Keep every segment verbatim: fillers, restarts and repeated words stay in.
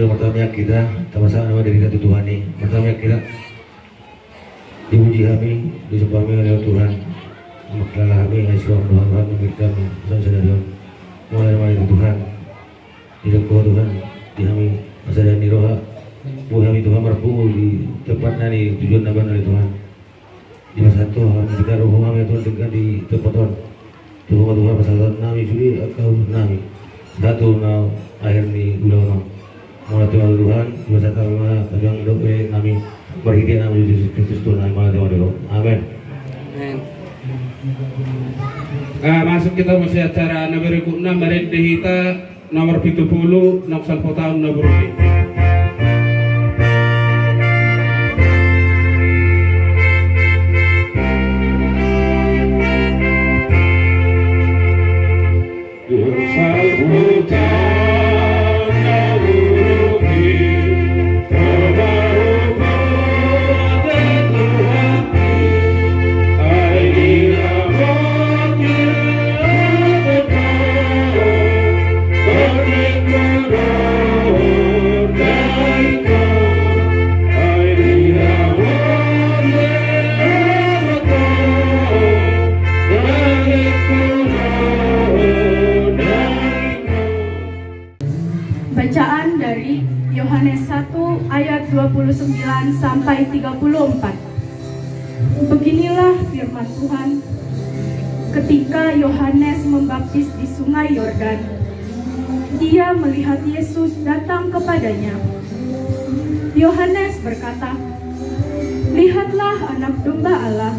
Martangiang hita, tapasahat ma diri hita tu Tuhan i. Martangiang hita. Dipuji hami, disembah hami oleh Tuhan. Mangkilala hami, ai suang Tuhan, Tuhan memberi kami, sampai sadari on. Mulai dari Tuhan. Didok Ho Tuhan, di hami, masa dan di roha. Boi hami Tuhan marpungu di tempat na nitujuan na bahen oleh Tuhan. Dipasahat Ho hami, hita ro hami Tuhan, denggan di tempat on. Tu Ho ma Tuhan pasahaton nami sude angka urusan nami. Sahat tu na akhir ni ulaon on. Mauliate ma tu Tuhan, dipasahat hami ma hami angka dohot bere nami, marhite Tuhan Yesus Kristus Tuhan nami, mauliate ma tu Ho. Amen. Amen. Ah, masuk hita muse acara na berikutna, marende hita nomor pitu pulu, naung salpu taon na borsi. Bacaan dari Yohanes satu ayat dua puluh sembilan sampai tiga puluh empat. Beginilah firman Tuhan, ketika Yohanes membaptis di Sungai Yordan, ia melihat Yesus datang kepadanya. Yohanes berkata, "Lihatlah Anak Domba Allah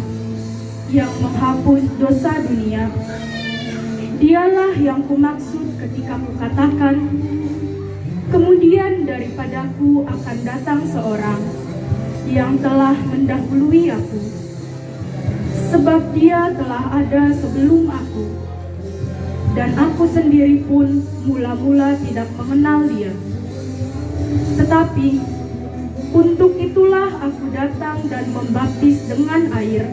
yang menghapus dosa dunia. Dialah yang kumaksud ketika kukatakan, 'Kemudian daripadaku akan datang seorang yang telah mendahului aku, sebab dia telah ada sebelum aku, dan aku sendiri pun mula-mula tidak mengenal dia. Tetapi untuk itulah aku datang dan membaptis dengan air,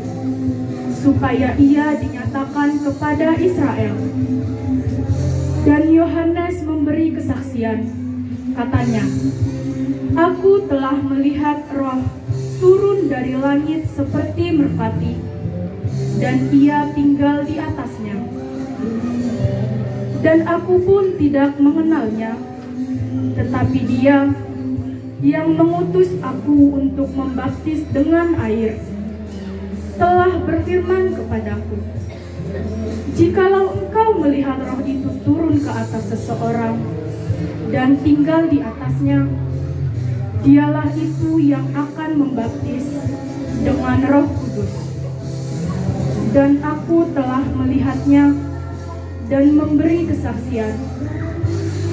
supaya ia dinyatakan kepada Israel.'" Dan Yohanes memberi kesaksian, katanya, "Aku telah melihat Roh turun dari langit seperti merpati, dan ia tinggal di atasnya. Dan aku pun tidak mengenalnya, tetapi Dia yang mengutus aku untuk membaptis dengan air telah berfirman kepadaku, 'Jikalau engkau melihat Roh itu turun ke atas seseorang dan tinggal di atasnya, dialah itu yang akan membaptis dengan Roh Kudus.' Dan aku telah melihatnya dan memberi kesaksian,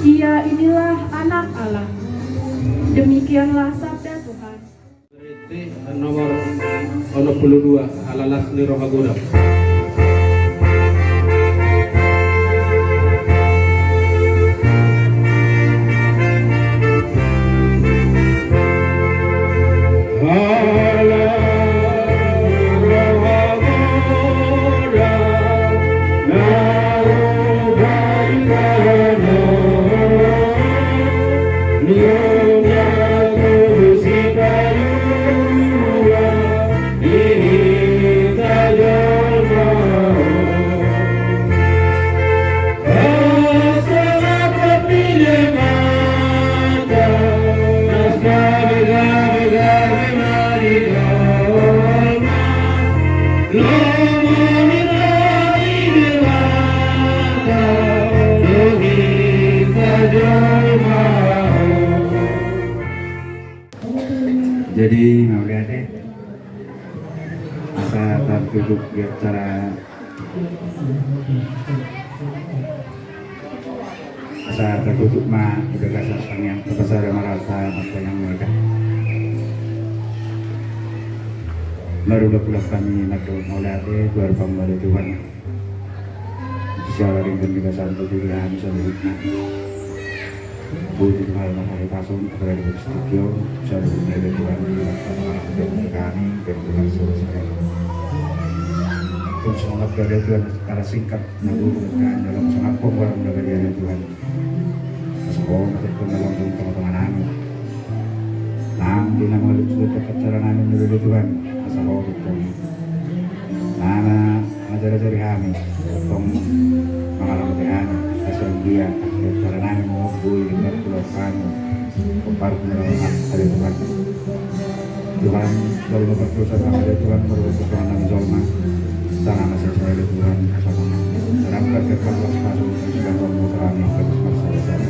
Ia inilah Anak Allah." Demikianlah sabda Tuhan. Berhenti nomor onom puluh dua, ala las ni roha godang. Jadi, mauliate. Asa tartutup di acara. Asa tartutup ma di bagasan tangiang, tapasada ma hita martangiang. Marhulahula hami mandok mauliate tu Amanta Debata. Siala ringkot ni bagasan tutu di hami saluhutna. Boti di malam hari pasung, pada di studio, saluhutna di Tuhan, di kami, dan Tuhan saudara-saudara. Untuk semangat dari Tuhan, secara singkat, na guru, kan, dalam semangat pembuatan dari Tuhan. Semoga tetap dalam tengah-tengah nami. Na mangaliat sude tu acara nami, molo Tuhan, asa Ho tongtong na mangajarajari hami, tongtong mangaramoti hami, asa anggiat acara nami mamungka, denggan tu laos hami, pomparan ni roha, ale Tuhan. Tuhan, jolma pardosa, ale Tuhan, pardosa nami jolma. Tangan nami sesai, ale Tuhan, asa manang. Dalam kerja keras, masuk ke sudah rohmu, kami terus bersama-sama.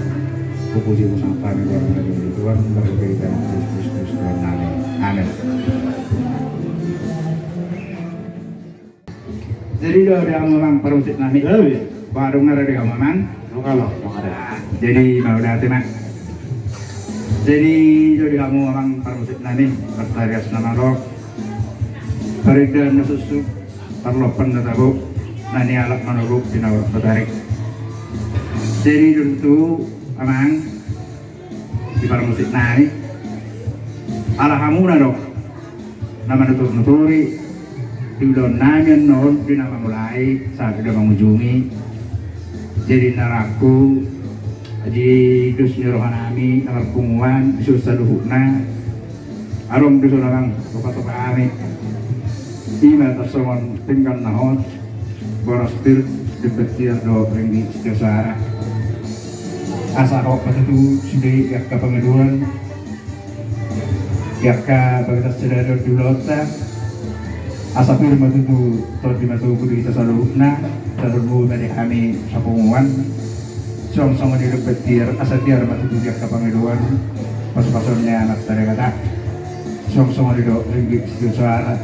Puji hami, Tuhan, dari Tuhan, dari Tuhan Yesus Kristus, Tuhan nami. Amin. Jadi, do, di hamu amang parmusik nami. Baru ngarade hamu amang. Jadi, mauliate ma. Jadi, do, di hamu amang parmusik nami, partarias nama lo. Parigan na susu, parlopan na tabo, na nialap manobuk, pinauruk patarik. Jadi, do tutu, amang, di parmusik nami, ala hamuna do na manutur-nuturi di ulaon nami annon, di na mamulai sahat di na mangujungi. Jadi, na rangku di dos ni roha nami na marpunguan, di son saluhutna. Adong do songon amang, topa-topa nami. Ima tarsongon pinggan na hot, boras pir, demban tiar dohot ringgit sitio soara. Asa hot ma tutu sude di angka pangidoan, di angka bagasan sadari on di ulaonta. Asa pir ma tutu tondi ma tutu di hita saluhutna, saluhutna di hami sapunguan. Suang songon i demban tiar, asa tiar ma tutu di angka pangidoan, pasu-pasuon ni Amanta Debata. Suang songon i do ringgit sitio soara,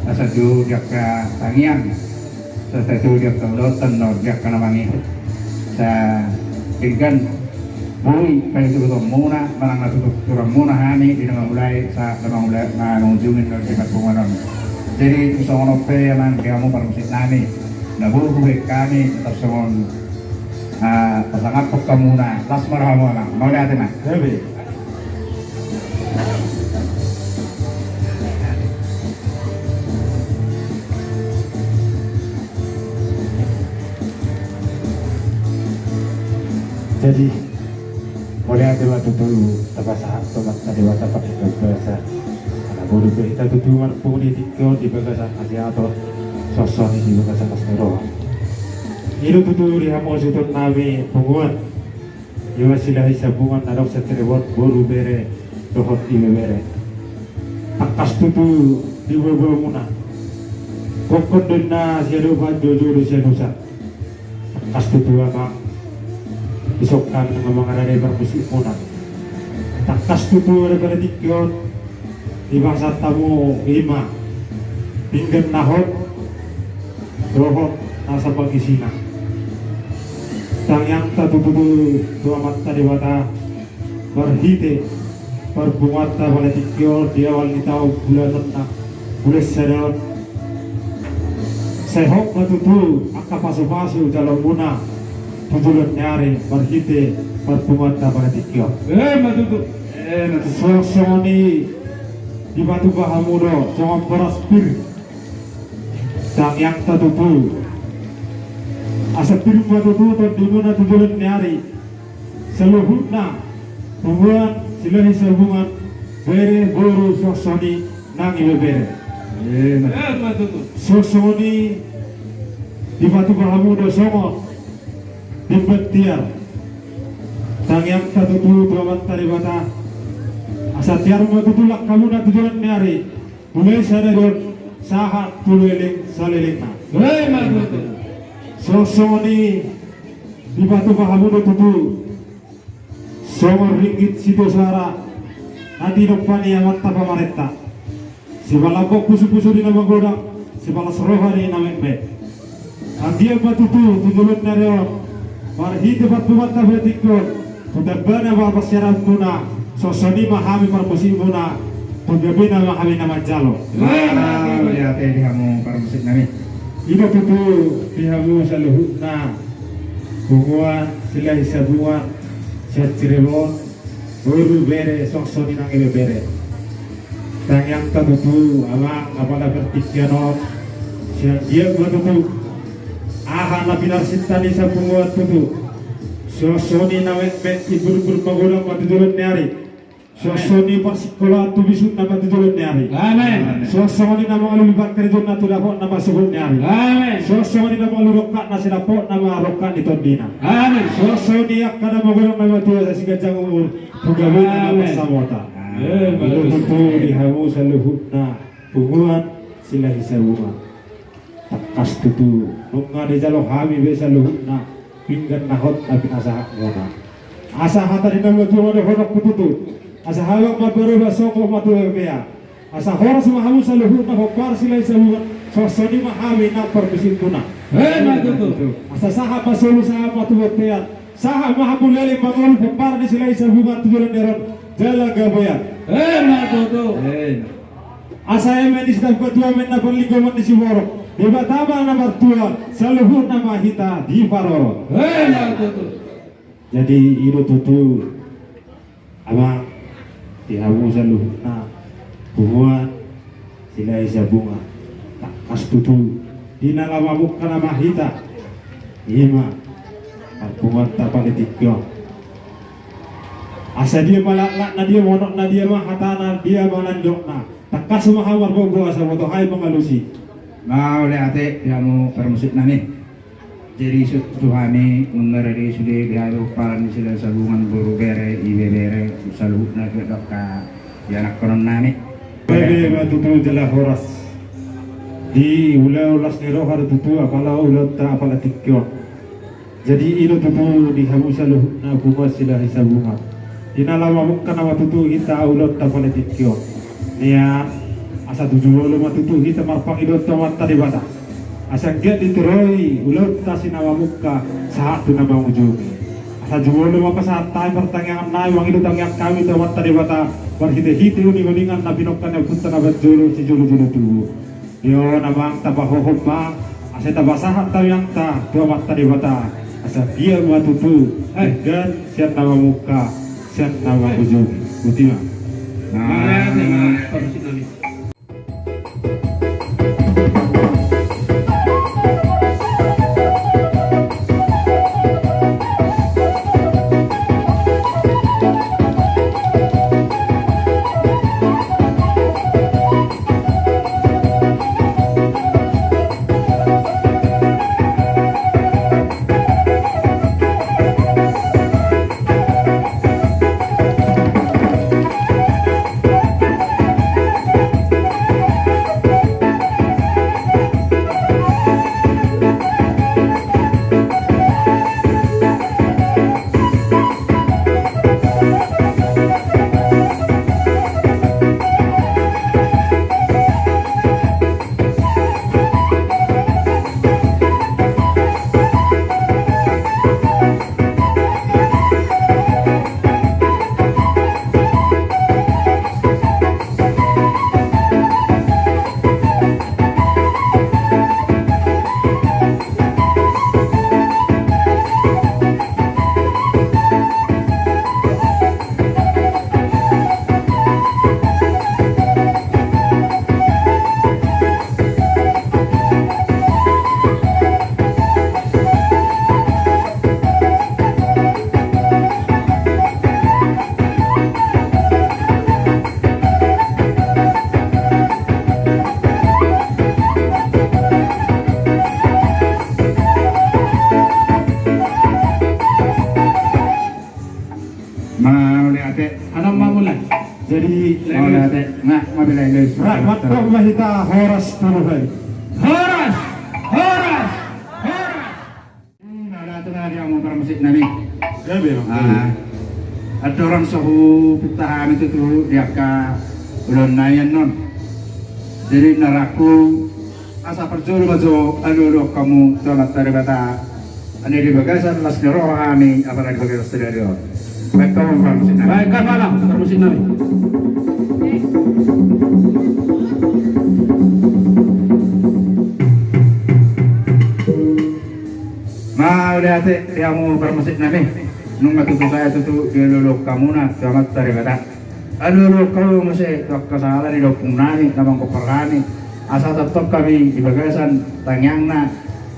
asa tiur di angka tangiang, asa tiur di angka ulaonta annon, di angka na mangihut. Asa denggan boi pangihuthon muna, manang na tutu turang muna hami di na mamulai sahat na mangula-, na mangujungi annon di parpunguan on. Jadi, tung songon on pe amang, di hamu parmusik nami, na boi hubahen hami, tarsongon Ah, pasangaphon hamuna, las ma rohamuna, mauliate ma. Gabe. Jadi, mauliate ma tutu, tapasahat tu Amanta Debata partingkian basa. Ala boi do hita tutu marpungu di tingki on di bagasan hasehaton, songon i di bagasan las ni roha. I do tutu di hamu suhut nami punguan, i ma Silahisabungan na adong se-Cirebon, boru, bere dohot ibebere. Tangkas tutu di boaboamuna. Gokhon do ninna siadopan, jolo do sianusa. Tangkas tutu amang, dison hami nunga mangarade parmusikmuna. Tangkas tutu di bagasan tingki on, dipasahat hamu i ma pinggan na hot dohot nasa pangisina. Tangiangta tutu tu Amanta Debata, marhite parpunguanta pala tingki on di awal ni taon, bulan onom, bulan sada on. Sai hot ma tutu angka pasupasu jaloonmuna tu joloan ni ari marhite parpunguanta pala tingki on. Ima tutu. Ima tutu. Songon i dipatupa hamu do songon boras pir. Tangiangta tutu, asa pir ma tutu tondimuna tu joloan ni ari. Saluhutna punguan Silahisabungan, bere, boru, songon i nang ibebere. Ima tutu. Songon i dipatupa hamu do songon demban tiar. Tangiangta tutu tu Amanta Debata, asa tiar ma tutu langkamuna tu joloan ni ari. Mulai sadari on sahat tu leleng salelengna. Ima tutu. Songon i dipatupa hamu do tutu songon ringgit sitio soara na tinompa ni Amanta pamarenta. Sipalambok pusupusu di na magodang, sipalas roha di na metmet. Anggiat ma tutu tu joloan ni ari on, marhite parpunguanta pala tingki on, tu tambana ma parsiaranmuna, songon i ma hami parmusikmuna, tu gabena ma hami na manjalo. Mauliate di hamu parmusik nami. I do tutu di hamu saluhutna punguan Silahisabungan, sian Cirebon, boru, bere, songon i nang ibebere. Tangiangta tutu amang, apala partingkian on, sai anggiat ma tutu aha na pinarsinta ni sapunguan tutu, songon i na metmet, imburumbur magodang ma tu joloan ni ari. Suang songon i parsikolaan tu bisukna ma tu joloan ni ari. Amen. Suang songon i na mangalului parkarejoanna tu dapot na ma sogot ni ari. Amen. Suang songon i na mangalului rongkapna sian dapot na ma rongkap ni tondina. Amen. Suang songon i angka na magodang na matua asa siganjang umur tu gabena na marsamota. Amen. I do tutu di hamu saluhutna punguan Silahisabungan. Tangkas tutu nunga dijalo hami be saluhutna pinggan na hot na pinasahatmuna. Asa hata ni na matua ma dohononku tutu. Asa habang ma parubah, songkop ma tu bebea. Asa horas ma hamu saluhutna pomparan Silahisabungan, suang songon i ma hami nang parmusikmuna. Emma tutu. Asa sahat ma solu, sahat ma tu bontean. Sahat ma hamu leleng mangolu pomparan ni Silahisabungan tu joloan ni ari on jala gabean. Emma tutu. Asa eme ni si Tampuatua, eme na parlinggoman ni siborok, Debata ma na martua, saluhutna ma hita diparorot. Emma tutu. Jadi i do tutu, amang, di hamu saluhutna punguan Silahisabungan. Tangkas tutu di na laho mamungka nama hita, i ma parpunguanta pala tingki on. Asa dia ma laklakna, dia ma unokna, dia ma hatana, dia ma nandokna. Tangkas ma hamu marboaboa asa boto hami mangalusi. Mauliate di hamu parmusiknami. Jadi so tu hami nunga rade sude di hami pomparan ni Silahisabungan, boru, bere, ibebere, saluhutna, angka ianakhononnami. Gabe ma tutu jala horas. Di ulaon las ni roha do tutu apala ulaonta apala tingki on. Jadi i do tutu di hamu saluhutna punguan Silahisabungan. Di na laho mamungka nama tutu hita ulaonta pala tingki on. Nian, asa tu jumolo ma tutu hita marpangidoan tu Amanta Debata. Asa anggiat ditoroi ulaonta sian na mamungka sahat tu na mangujungi. Asa jumolo ma pasahat hami partangiangan nami, mangido tangiang hami tu Amanta Debata, marhitehite uninguningan na pinungka ni ompunta na parjolo sijolojolo tubu. Di on amang, tapahohom ma, asa tapasahat tangiangta tu Amanta Debata, asa anggiat ma tutu denggan sian na mamungka, sian na mangujungi. Botima. Nah. Mauliate. Anam mamulai. Jadi, mauliate. Nah, mabilai, guys. Rahmat Tuhan ma hita, horas tu roha i. Horas! Horas! Horas! Nah, tu na dia mau parmusiknami. Gabe, Bang. Ah, andorang so hupinta hami tutu di angka ulaon nai annon. Jadi, na rangku, asa parjolo ma jo alualuhon hamu tu Amanta Debata. Ala di bagasan las ni roha hami, apala di bagasan sadari on. Baen hamu parmusiknami. Baen hamu parmusiknami. Mauliate di hamu parmusiknami. Nunga tutu sae tutu dialualuhon hamuna tu Amanta Debata. Alualuhon hamu muse tu angka sala ni ompungnami na mangompar hami, asa tongtong hami di bagasan tangiangna,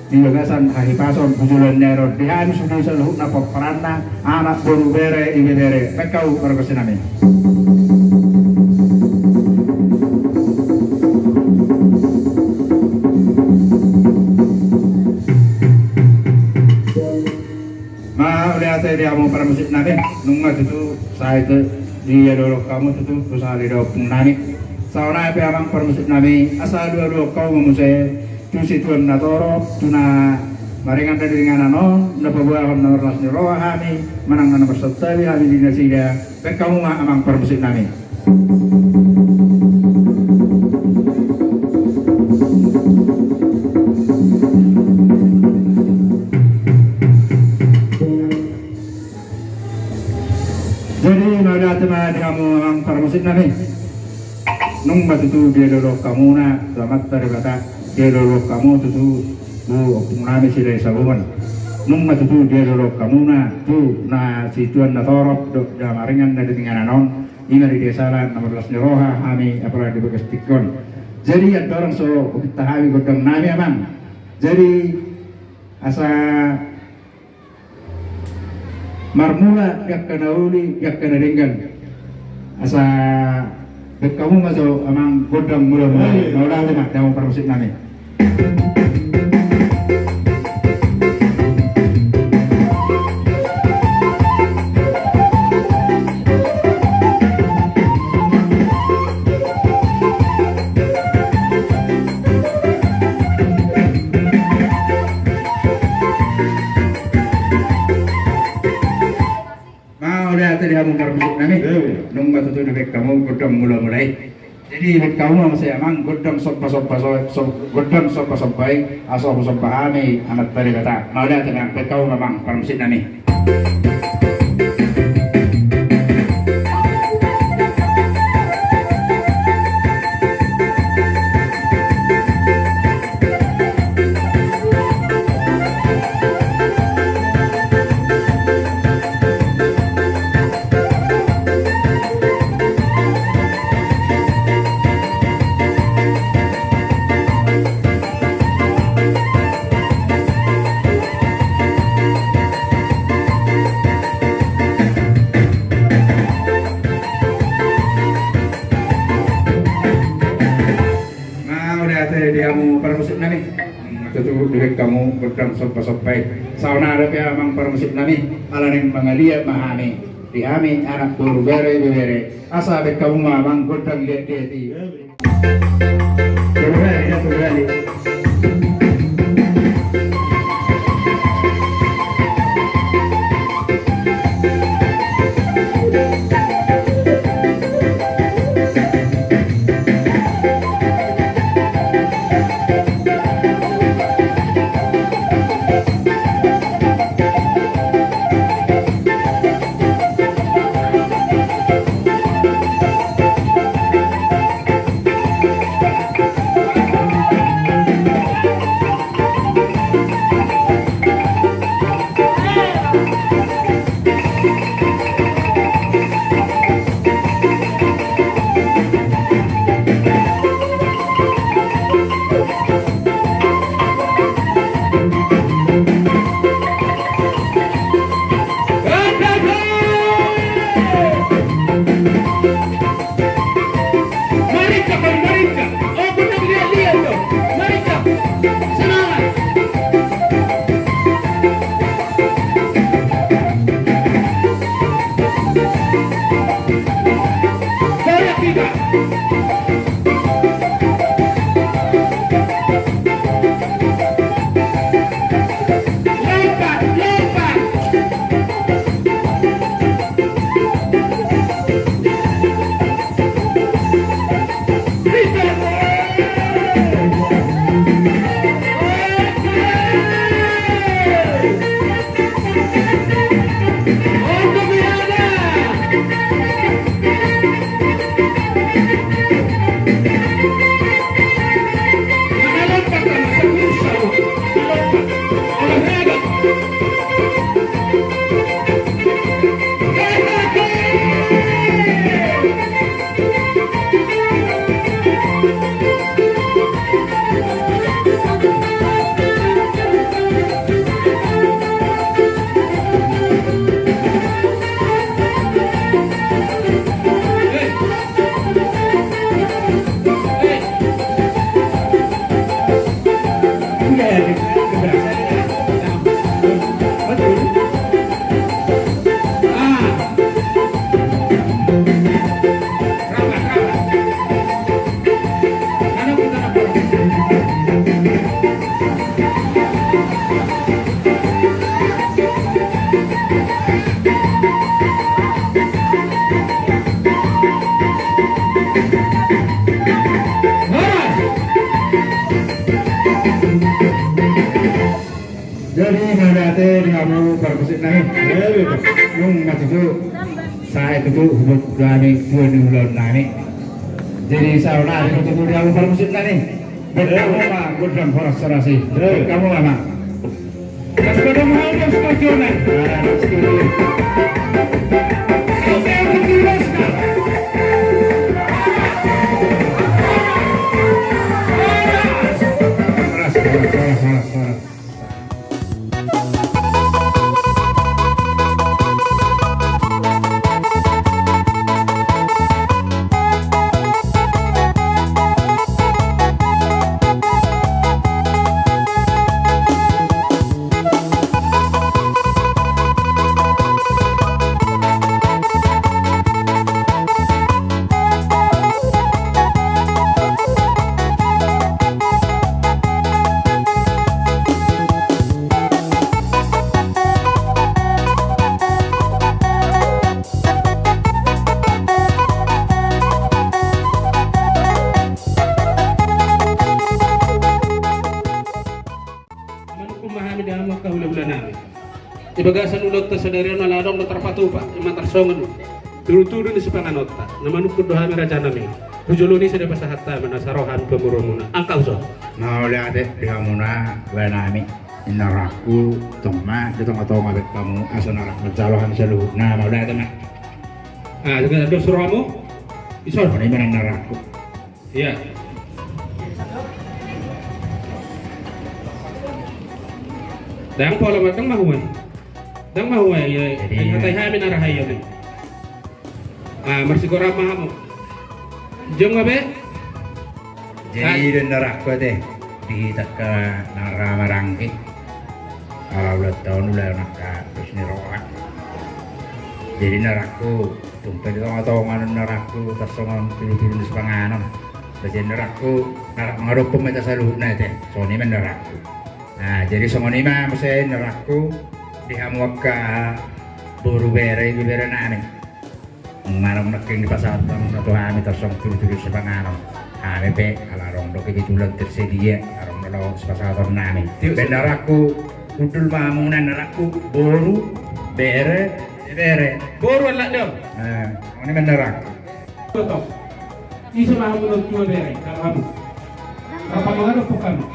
di bagasan hahipason tu joloan ni ari on, di hami sude saluhutna pomparanna, anak, boru, bere, ibebere. Baen hamu parmusiknami. Nunga tutu sai tu dialualuhon hamu tutu tu sahali do ompung nami. Saonari pe amang parmusik nami, asa alualuhon hamu ma muse tu situan na torop, tu na maringan na di inganan on, na paboahon na marlas ni roha hami manang na marsantabi hami di nasida. Baen hamu ma amang parmusik nami. Jadi mauliate ma di hamu amang parmusik nami. Nunga tutu dialualuhon hamuna tu Amanta Debata, dialualuhon hamu tutu tu ompung nami Silahisabungan. Nunga tutu dialualuhon hamuna tu na situan na torop dohot na maringan na di inganan on, ima di desa na marlas ni roha hami apala di bagas tingki on. Jadi andorang so huminta hami gondang nami amang. Jadi asa marmula di angka na uli, di angka na denggan. Asa baen hamu ma jo amang gondang mula-mula. Mauliate ma di hamu parmusik nami. Mauliate di hamu parmusik nami. Nunga tutu dibaen hamu gondang mula-mula i. Jadi baen hamu ma muse amang gondang somba-somba so, so, gondang somba-somba i, asa husomba hami Amanta Debata. Mauliate ma, baen hamu ma amang parmusik nami. Mauliate di hamu parmusik nami. Tutu dibaen hamu gondang somba-somba i. Saonari pe amang parmusik nami, ala naeng mangaliat ma hami. Di hami anak boru, bere, ibebere. Asa baen hamu ma amang gondang liat-liat i. Tolu hali, ya, tolu hali. Marica, marica. Oh, gondang liat-liat do. Marica. Semangat. Goyang kita. Lompat, lompat. Hamu parmusik nami. Nunga tutu sae tutu hudok nami dua ni ulaon nami. Jadi sae nami tutu di hamu parmusik nami. Buat hamu ma gondang horas-horas i. Buat hamu ma. Gas godang hamu, Gas Godang. Horas, horas, horas, horas. Manungkun ma hami di hamu angka hulahula nami. Di bagasan ulaonta sadari on ala adong do tarpatupa, ima tarsongon tudutudu ni sipanganonta. Na manungkun do hami raja nami. Hu jolo ni sai dipasahat hami na sai ro hami pamoruonmuna. Angka uso. Mauliate di hamuna, bae nami. Inarangku, tong ma di tongatonga be hamu asa na rap manjalo hami saluhutna, mauliate ma. Ah, jadi dos ro hamu. Ison. Songon i ma inarangku. Ia. Ndang pola ma, ndang mahua. Ndang mahua, ia. Jadi, ai hatai hami na raha ia. Ah, marsigoran ma hamu. Jong ma be. Jadi, inarangku ate, di hita angka na ra maranggi. Ala ulaonta on ulaon angka dos ni roha. Jadi inarangku, tung pe di tongatonga on inarangku, tarsongon tudutudu ni sipanganon. Jadi inarangku, na rap mangadophon ma hita saluhutna ate, songon i ma inarangku. Nah, jadi songon i ma muse inarangku, di hamu angka boru, bere, ibebere nami. Manang nangkin dipasahat hamuna tu hami tarsongon tudutudu sipanganon. Hami pe ala adong do kebetulan tersedia, adong do laho sipasahaton nami. Inarangku, hundul ma hamuna inarangku, boru, bere, ibebere. Boru ala adong. Eh, songon i ma inarangku. Ise ma hamu na tua, bere, kalau hamu? Rap mangadophon hamu.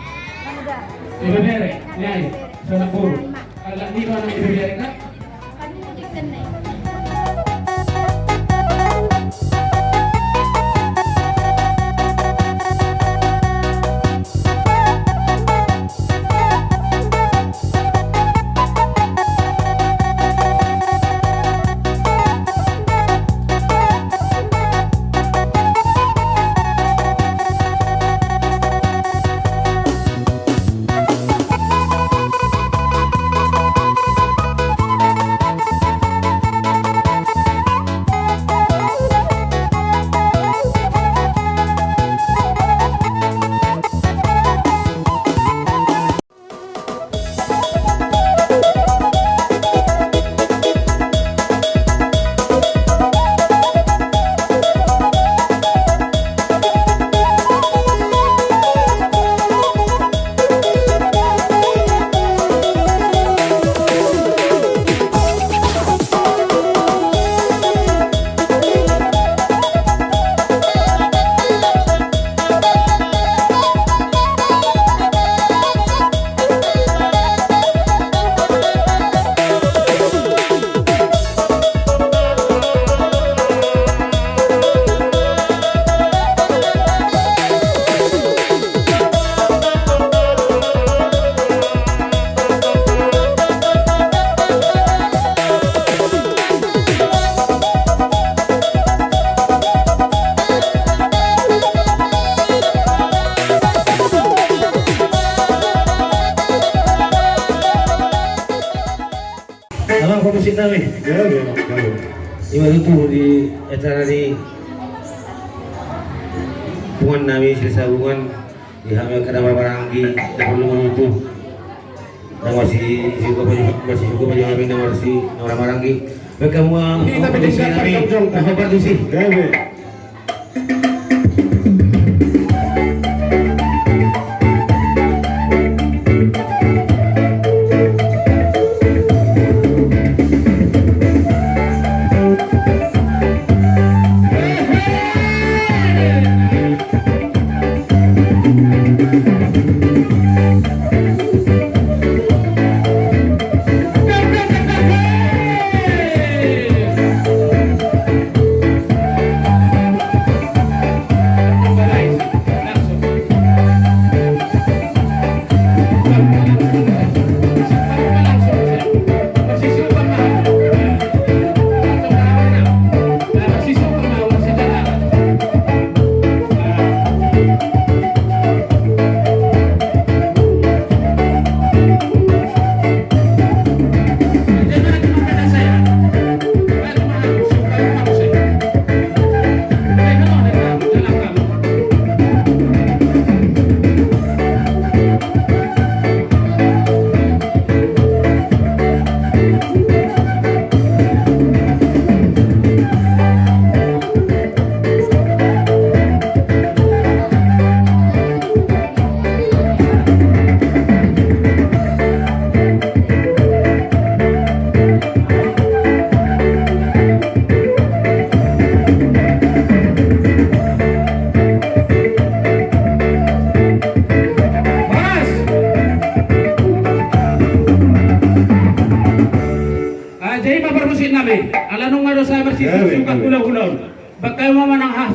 Ibebere, nian, sanak boru. Ala ni ma na ibebere kan? Amang parmusik nami. Ia, ia, ia. Ima tutu di acara ni punguan nami Silasabungan, di hami angka na marhahamaranggi, na porlu ma tutu. Na marsi, marsi, marsi, marsi, marsi, hami na marsi, na marhahamaranggi. Baen hamu, amang parmusik nami. Amang parmusik. Ia, ia.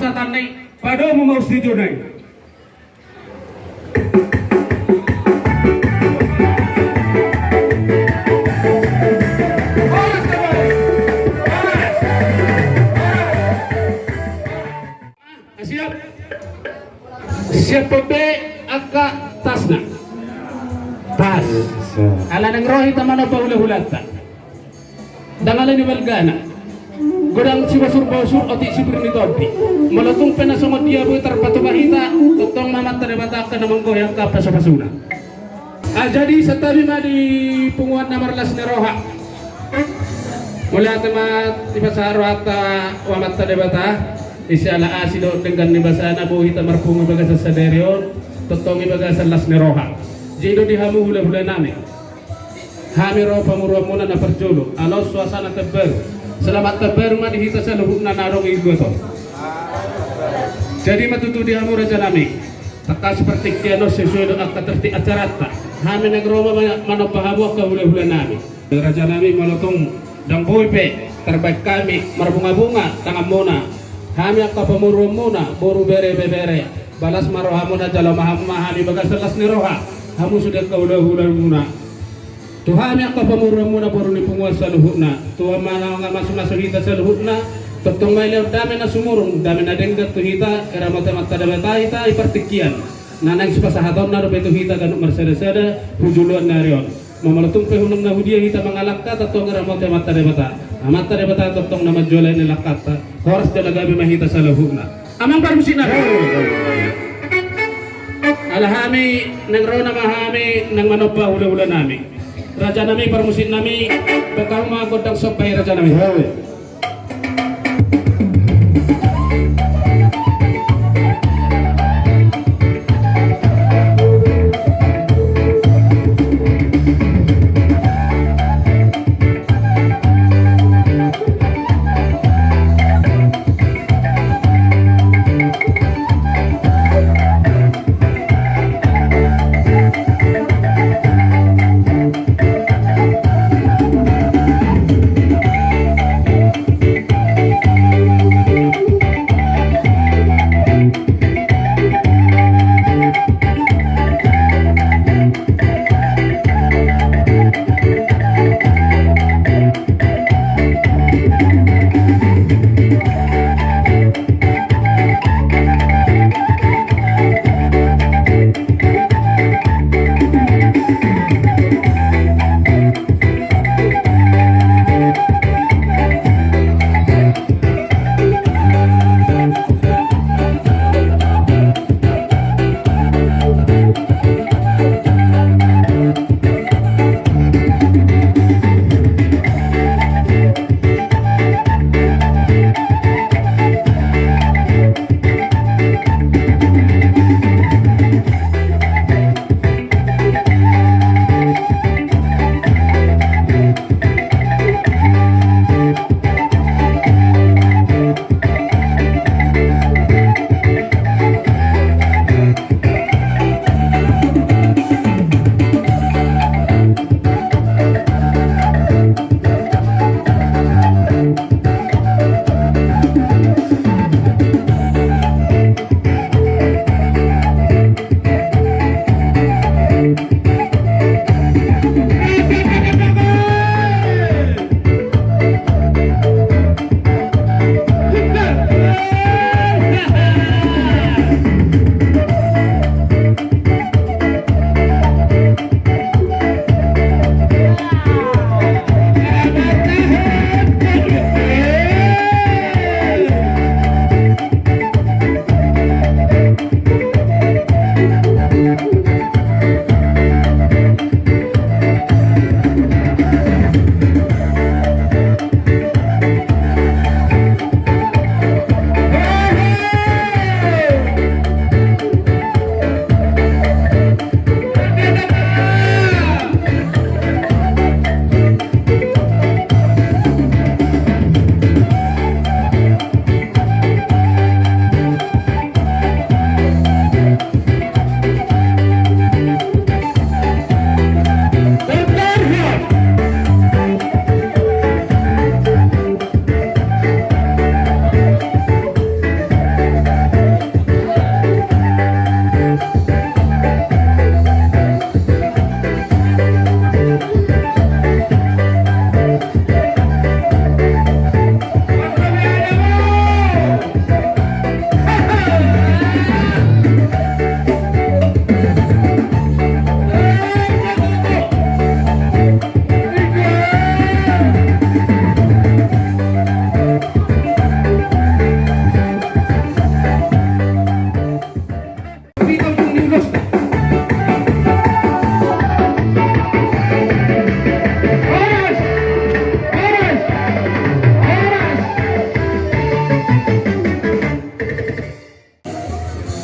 Satan nai, padomu ma usido nai. Siap. Siap pe angka tasna. Pas. Ala naeng ro hita manomba hulahulanta. Ndang ala ni balgana. Godang sibasur-basur, otik sipir ni tondi. Molo tung pe na songon dia boi tarpatupa hita, tongtong ma Amanta Debata angka na manggohi angka pasupasuna. Ah, jadi santabi ma di punguan na marlas ni roha. Mauliate ma dipasahat rohanta tu Amanta Debata. Di siala asi dohot denggan ni basana boi hita marpungu di bagasan sadari on, tongtong di bagasan las ni roha. Jadi do di hamu hulahula nami. Hami ro pamoruonmuna na parjolo, ala on suasana terbaru. Selamat terbaru ma di hita saluhutna na adong di luat on. Jadi ma tutu di hamu raja nami. Tangkas partingkian on sesuai dohot angka tertib acaranta. Hami naeng ro ma manomba hamu angka hulahula nami. Raja nami, molo tung ndang boi pe tarbaen hami marbungabunga tanganmuna. Hami angka pamoruonmuna, boru, bere, ibebere, balas ma rohamuna jalo ma hamu ma hami bagasan las ni roha. Hamu sude angka hulahulamuna. Tu hami angka pamoruonmuna boru ni punguan saluhutna, Tuhan ma na mamasu-masu hita saluhutna. Tongtong ma dilehon dame na sumurung, dame na denggan tu hita, diramoti Amanta Debata hita di partingkian. Na naeng sipasahatonna dope tu hita ganup marsadasada tu joloan ni ari on. Molo tung pe unang na hudia hita mangalangka, tongtong diramoti Amanta Debata. Amanta Debata tongtong na manjou langkanta. Horas jala gabe ma hita saluhutna. Amang parmusik nami. Ala hami naeng ro nama hami naeng manomba hulahula nami. Raja nami, parmusik nami, baen hamu ma gondang somba i raja nami.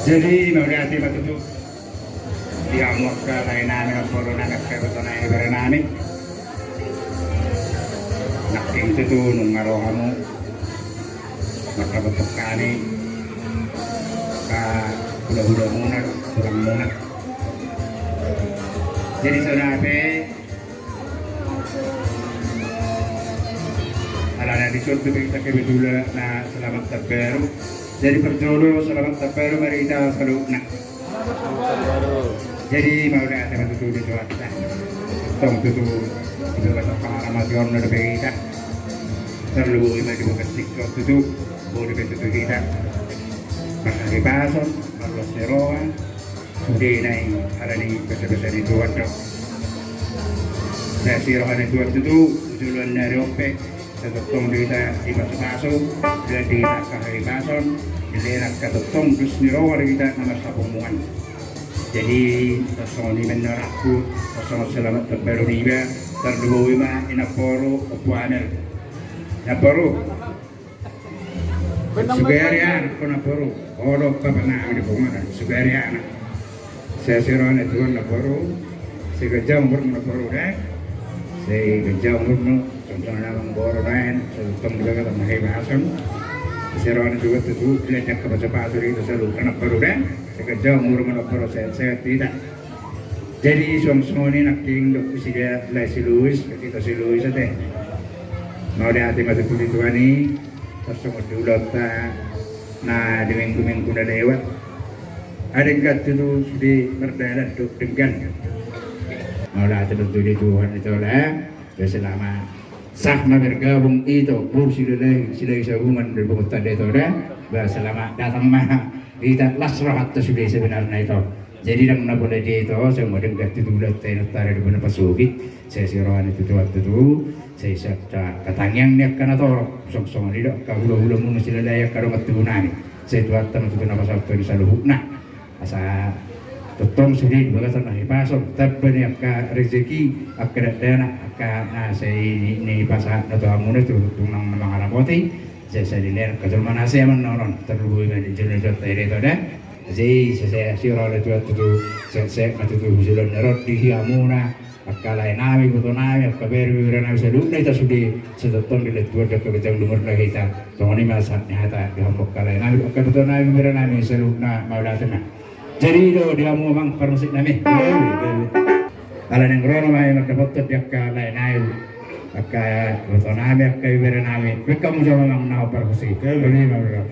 Jadi mauliate ma tutu di hamu angka lae nami, namboru nami, angka iboto nami, ibebere nami. Nangkin tutu nunga ro hamu mandapothon hami angka hulahulamuna, tulangmuna. Jadi songon i pe, alana dison do hita kebetulan na selamat tahun baru. Jadi parjolo selamat tahun baru ma di hita saluhutna. Jadi mauliate ma tutu di Tuhanta. Tong tutu di bagasan pangaramation na dope hita. Tarlumobi ma di bagasan tingki on tutu, boi dope tutu hita marhahipason, marlas ni roha. Sude nai alani basabasa ni Tuhan do. Sai asi roha ni Tuhan tutu, tu joloan ni ari on pe, sai tongtong do hita dipasupasu, dilehon do hita angka hahipason, dilehon angka tongtong dos ni roha do hita na marhapomungan. Jadi tarsongon i ma inna rohangku, tarsongon selamat tahun baru niba, tarlumobi ma inamboru Ompu Amel. Inamboru. Sugari anak ho namboru, olo bapa nami di bonganan, sugari anak. Sai asi roha ni Tuhan namboru, sai ganjang umurmu namboru da. Sai ganjang umurmu, songon na amangboru nuaeng, sai tongtong di bagasan hahipason. Sai asi roha ni Tuhan tutu, dilehon angka pasupasu di hita saluhutna namboru da. Sai ganjang umurmu namboru, sehat-sehat hita. Jadi suang songon i nangkin dohot tu si dia lae si Luis, hita si Luis ate. Mauliate ma tutu di Tuhan i. Tarsongon di ulaonta na di minggu-minggu na lewat, adenggan tutu sude mardalan dohot denggan. Mauliate tutu di Tuhan ito da. Ba selama sah ma bergabung ito, boru Silalahi, Silalahi Sabungan, di bongot tanda ito da. Ba selama datang ma hita, las rohanta sude sebenarna ito. Jadi ndang na pola dia ito, sai madenggan tutu ulaonta i, na tara di bona pasogit. Sai asi roha ni Tuhan tutu, sai sata katangiang ni angka na torop, songon i do angka hulahulamuna Silalahi, angka dongan tubu nami. Sai Tuhanta ma tutu na pasahathon i saluhutna. Asa tongtong sude di bagasan hahipason, tamba ni angka rejeki, angka dakdanak, angka na sai ni, nipasahat na tu hamuna, tu, tu nang na mangaramoti. Sai, sai dilehon angka jolma na hasea ma on, tarlumobi ma di jolo ni Tuhanta i da ito da. Jadi sai, sai asi roha ni Tuhan tutu, sai, sai ma tutu hu joloan ni ari on di hamuna. Angka lae nami, iboto nami, angka bere, ibebere nami saluhutna hita sude, sai tongtong dilehon Tuhan do angka ganjang umur di hita. Songon i ma sahat ni hata di hamu angka lae nami, angka iboto nami, ibebere nami saluhutna, mauliate ma. Jadi i do di hamu amang parmusik nami. Ala naeng ro ma hami mandapothon di angka lae nami, angka iboto nami, angka ibebere nami. Baen hamu jo amang na parmusik. Songon i ma bro.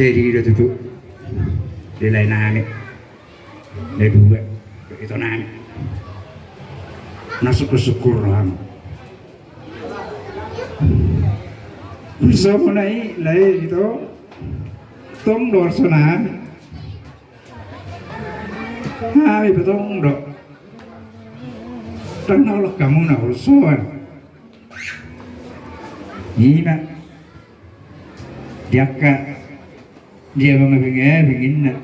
Jadi do tutu di lae nami na dua, ito nami. Na sungkun-sungkun roham. Songon i lae, ito, tong do songon i. Hami pe tong do. Ndang na olo hamu na holsoan. Ima. Di angka dia mangabing-abing inna.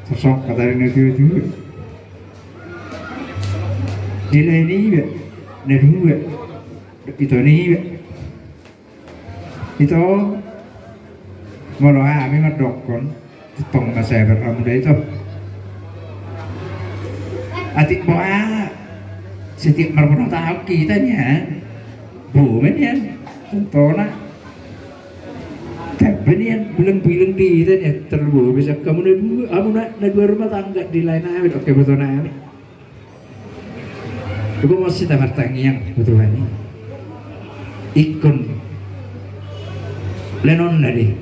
Sosok hata ni na tua-tua. Di lae niba na dua. Ito niba. Ito, molo hami mandokkon, tong ma sabar hamu da, ito. Atik boha, setiap marbono taon hita nian, boi ma nian, contohna. Tamba nian, bilang-bilang di hita nian, tarlumobi sian hamu na dua, hamu na, na dua rumah tangga di lae nami dohot iboto nami. Tugu mos hita martangiang tu Tuhan i. Ingkon lenonna di.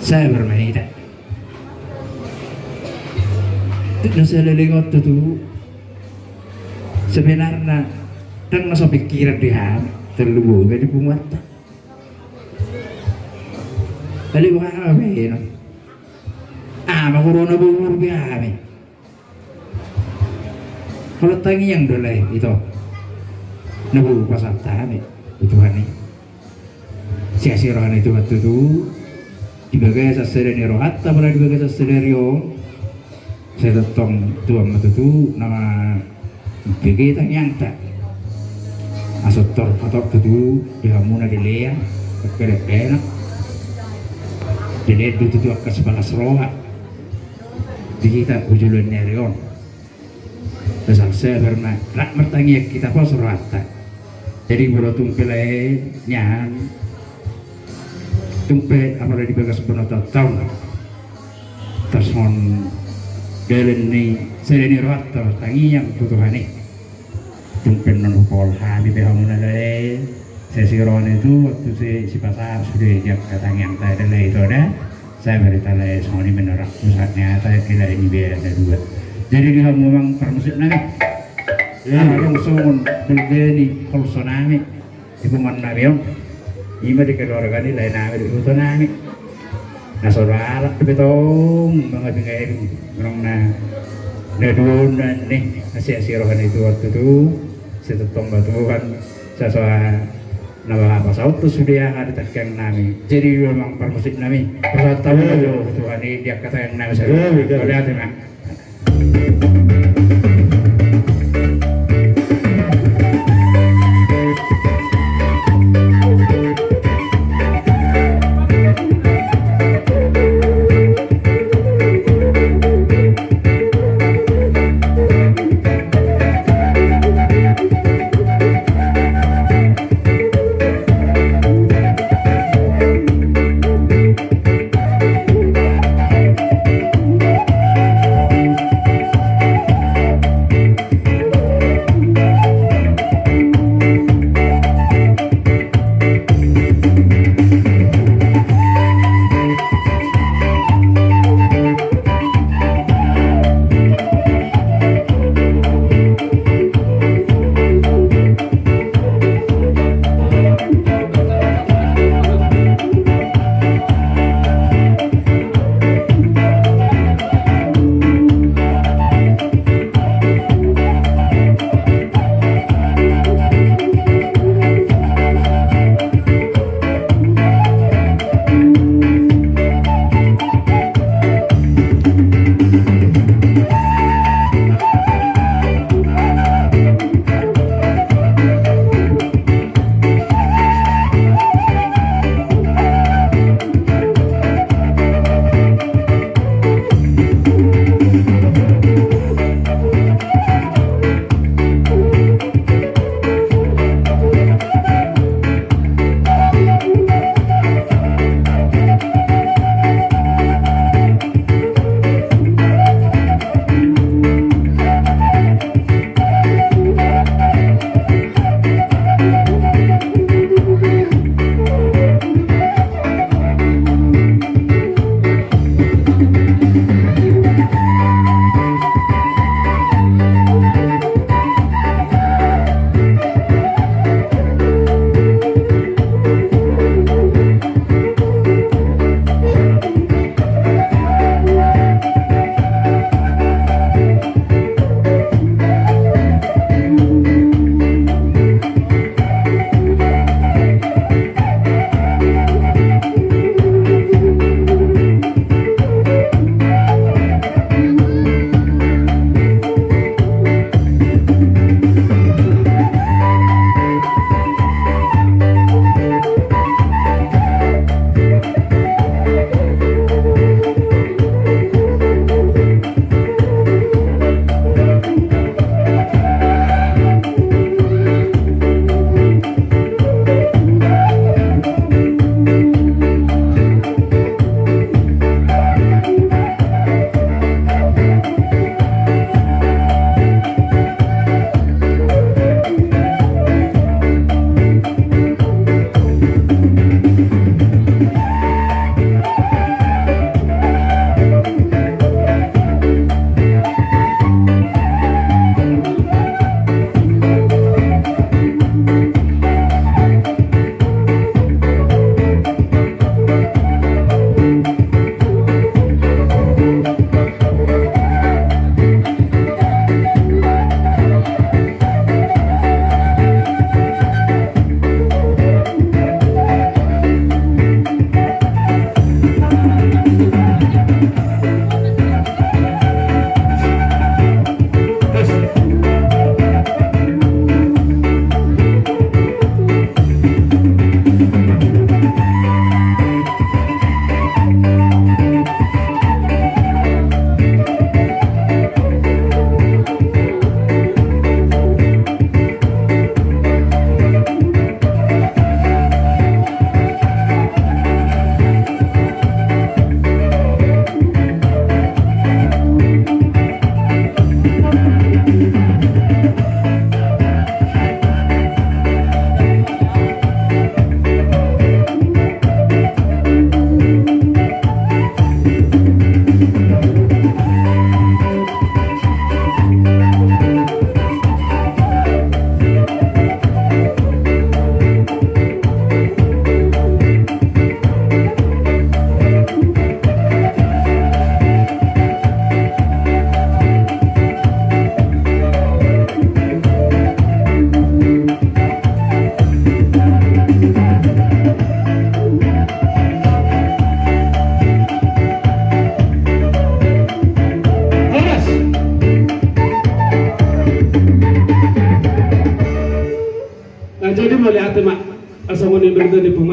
Sabar ma hita. Tuk na saleleng on tutu. Sebenarna ndang na so pikiran di hami, tarlumobi di punguanta. Alai boha ma bahenon. Aha ma hurona boru di hami. Molo tangiang do lae, ito, na boi pasahat hami tu Tuhan i. Sian si roha ni Tuhan tutu, di bagasan sada ni rohanta, apala di bagasan sadari on, sai tongtong Tuhan ma tutu na mambege tangiangta. Asa tor hatop tutu di hamu na dilean, angka dakdanak, dilean do tutu angka sipalas roha di hita tu joloan ni ari on. Asa sabar ma, rap martangiang hita, pos rohanta. Jadi molo tung pe lae nian, tung pe apala di bagas bona taon-taon, tarsongon dalan ni sada ni rohanta martangiang tu Tuhan i. Tung pe annon hupaol hami be hamu na lae, sai si roha ni Tuhan tutu sai sipasahat sude di angka tangiangta da lae, ito da. Sai berita lae, songon i ma na rap tu saat ni hata, di lae niba na dua. Jadi di hamu amang parmusik nami, adong songon balga ni holso nami di punguan nami on, ima di keluarga ni lae nami dohot iboto nami. Na so halak dope tong mangabing-abing, manang na, na dua on na ni, na sian si roha ni Tuhan tutu, sai tongtong ma Tuhan, sai so na mangapasauthon sude aha di tangkiang nami. Jadi amang parmusik nami, pasahat hamu ma jo tu Tuhan i di angka tangiang nami sadari on. Mauliate ma.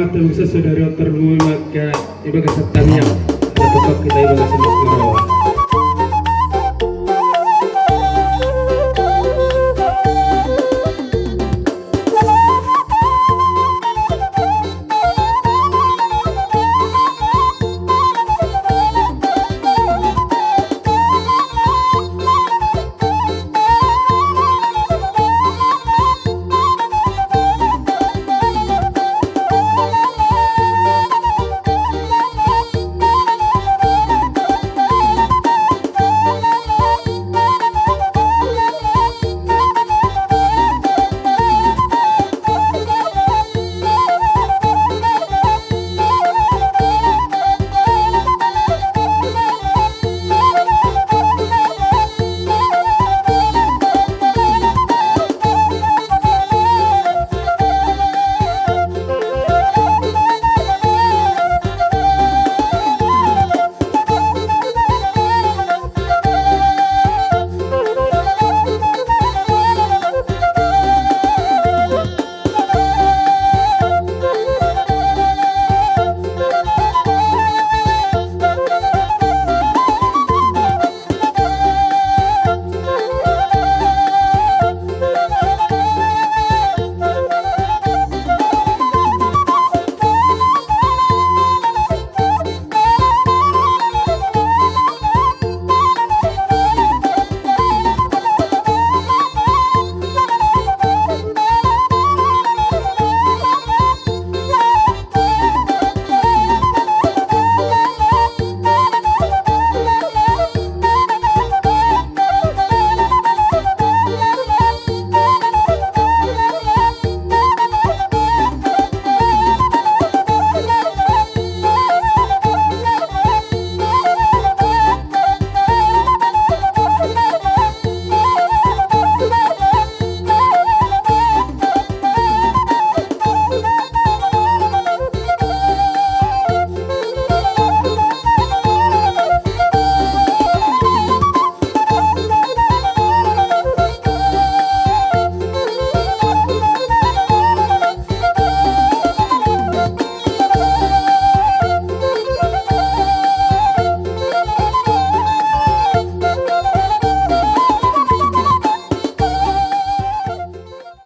Terus saudari terluhur maka ibagas tangiang. Tetap kita ibagas mas.